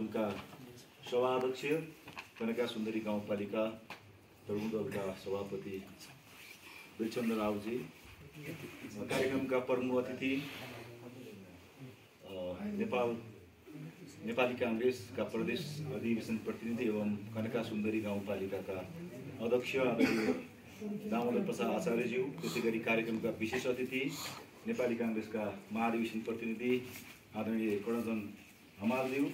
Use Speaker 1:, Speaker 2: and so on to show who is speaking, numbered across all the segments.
Speaker 1: कार्यक्रमका सभाध्यक्ष कनका सुन्दरी गाउँपालिका तरुण दलका सभापति वीरचन्द्र रावजी, कार्यक्रमका प्रमुख अतिथि नेपाली कांग्रेसका प्रदेश अधिवेशन प्रतिनिधि एवं कनका सुन्दरी गाउँपालिकाका अध्यक्ष आदरणीय दामोदर प्रसाद आचार्यज्यू, त्यसैगरी कार्यक्रमका विशेष अतिथि नेपाली कांग्रेसका महाधिवेशन प्रतिनिधि आदरणीय कर्णजन हमालज्यू,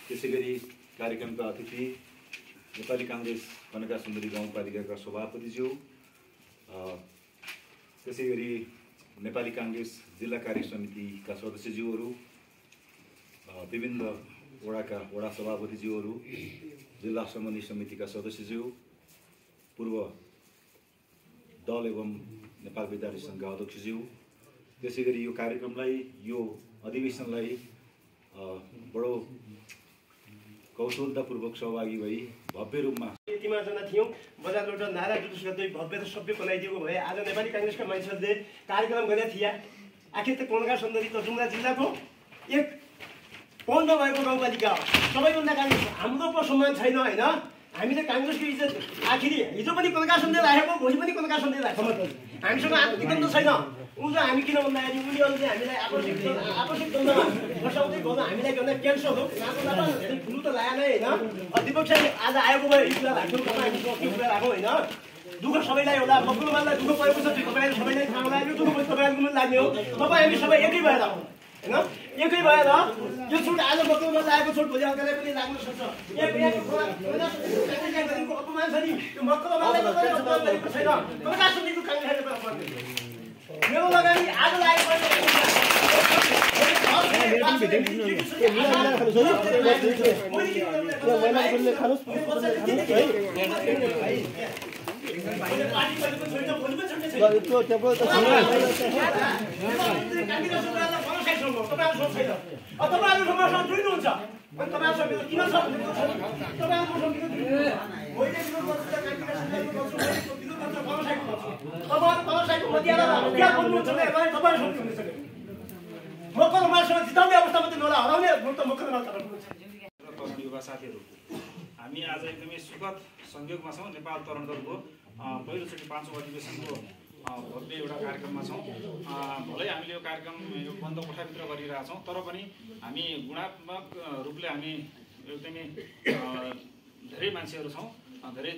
Speaker 1: त्यसैगरी कार्यक्रमका अतिथि नेपाली कांग्रेस कनका सुन्दरी गाउँपालिकाका सभापतिज्यू, त्यसैगरी नेपाली कांग्रेस जिल्ला कार्य समितिका सदस्यज्यूहरू, विभिन्न वडाका वडा सभापतिज्यूहरू, जिल्ला समन्वय समितिका सदस्यज्यू, पूर्व दल एवं नेपाल विद्यार्थी संघका अध्यक्षज्यू, त्यसैगरी यो कार्यक्रमलाई यो अधिवेशनलाई बडो कौशलतापूर्वक सहभागी भई भव्य रूपमा
Speaker 2: यतिमा जना थियौं। बजारबाट नारा जुलुस गर्दै भव्य र सभ्य बनाइदिएको भए आज नेपाली कांग्रेसका मानिसहरूले कार्यक्रम गरेका थिए। आखिर त कनका सुन्दरी त जुम्ला जिल्लाको एक पन्ध्र भएको गाउँपालिका हो। सबैभन्दा कांग्रेस हाम्रो पो सम्मान छैन हैन। हामीले कांग्रेसको इज्जत आखिर हिजो पनि कनका सुन्दरी राखेको, भोलि पनि कनका सुन्दरी राख्छ। हामीसँग आत्मनिबन्ध छैन। उज हामी किन भन्दाखेरि उनीहरूले हामीलाई आकर्षित द्वन्द्वमा बसाउँदै गर्दा हामीलाई भन्दा क्यान्सर हो नातो धेरै ठुलो त लागेन हैन। अधिपक्षले आज आएको भए यो कुरा राख्नु तपाईँ हामी कुरा राखौँ हैन। दुःख सबैलाई होला, मकलमानलाई दुःख परेको छ, तपाईँहरू सबैलाई थाहा होला। यो दुःख पनि तपाईँहरूको पनि लाग्ने हो। तपाईँ हामी सबै एकै भएर हैन, एकै भएर यो छुट आज मकलमान लागेको छुट भोलि अर्कालाई पनि लाग्न सक्छ। अपमान छ नि यो मकलमानलाई पनि अपमान गरेको छैन, कनका सुन्दरीको कांग्रेसले पनि अपमान गरेको। मेरो लगानी आज लागेको
Speaker 3: साथीहरू, हामी आज एकदमै सुखद संयोगमा छौँ। नेपाल तरुण दलको पहिलोचोटि 5औं अधिवेशनको भव्य एउटा कार्यक्रममा छौँ। भलै हामीले यो कार्यक्रम यो बन्द कोठाभित्र गरिरहेछौँ, तर पनि हामी गुणात्मक रूपले हामी एकदमै धेरै मान्छेहरू छौँ, धेरै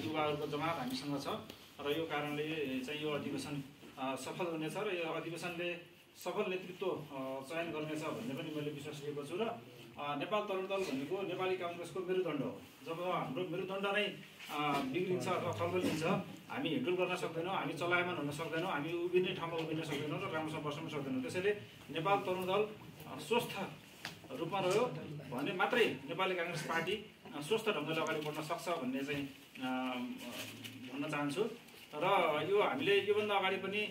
Speaker 3: युवाहरूको जमात हामीसँग छ र यो कारणले चाहिँ यो अधिवेशन सफल हुनेछ र यो अधिवेशनले सफल नेतृत्व चयन गर्नेछ भन्ने पनि मैले विश्वास लिएको छु। र नेपाल तरुण दल भनेको नेपाली कांग्रेसको मेरुदण्ड हो। जब हाम्रो मेरुदण्ड नै बिग्रिन्छ अथवा खलबलिन्छ, हामी हिँडुल गर्न सक्दैनौँ, हामी चलायमान हुन सक्दैनौँ, हामी उभिने ठाउँमा उभिन सक्दैनौँ र राम्रोसँग बस्न सक्दैनौँ। त्यसैले नेपाल तरुण दल स्वस्थ रूपमा रह्यो भने मात्रै नेपाली कांग्रेस पार्टी स्वस्थ ढङ्गले अगाडि बढ्न सक्छ भन्ने चाहिँ भन्न चाहन्छु। र यो हामीले योभन्दा अगाडि पनि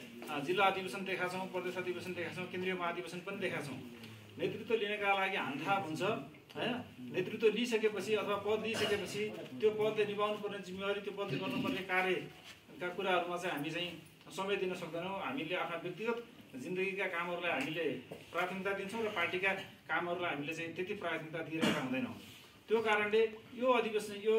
Speaker 3: जिल्ला अधिवेशन देखाएको छौँ, प्रदेश अधिवेशन देखाएको छौँ, केन्द्रीय महाधिवेशन पनि देखाएको छौँ। नेतृत्व लिनका लागि हान्थाप हुन्छ हैन। नेतृत्व लिइसकेपछि अथवा पद लिइसकेपछि त्यो पदले निभाउनु पर्ने जिम्मेवारी, त्यो पदले गर्नुपर्ने कार्यका कुराहरूमा चाहिँ हामी चाहिँ समय दिन सक्दैनौँ। हामीले आफ्ना व्यक्तिगत जिन्दगीका कामहरूलाई हामीले प्राथमिकता दिन्छौँ र पार्टीका कामहरूलाई हामीले चाहिँ त्यति प्राथमिकता दिइरहेका हुँदैनौँ। त्यो कारणले यो अधिवेशन, यो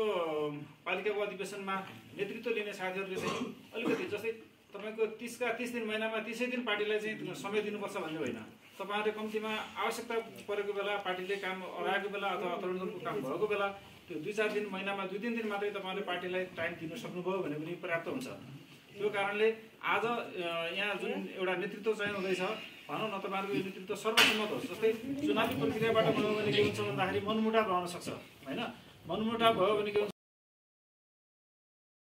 Speaker 3: पालिकाको अधिवेशनमा नेतृत्व लिने साथीहरूले चाहिँ अलिकति जस्तै तपाईँको 30 दिन महिनामा 30 दिन पार्टीलाई चाहिँ समय दिनुपर्छ भन्ने होइन। तपाईँहरूले कम्तीमा आवश्यकता परेको बेला, पार्टीले काम अराएको बेला अथवा तरुण दलको काम भएको बेला त्यो 2-4 दिन महिनामा 2-3 दिन मात्रै तपाईँहरूले पार्टीलाई टाइम दिन सक्नुभयो भने पनि पर्याप्त हुन्छ। त्यो कारणले आज यहाँ जुन एउटा नेतृत्व चयन हुँदैछ, भनौँ न तपाईँहरूको यो नेतृत्व सर्वसम्मत होस्। जस्तै चुनावी प्रक्रियाबाट भयो भने के हुन्छ भन्दाखेरि मनमुटाव रहन सक्छ हैन। मनमुटाव भयो भने के हुन्छ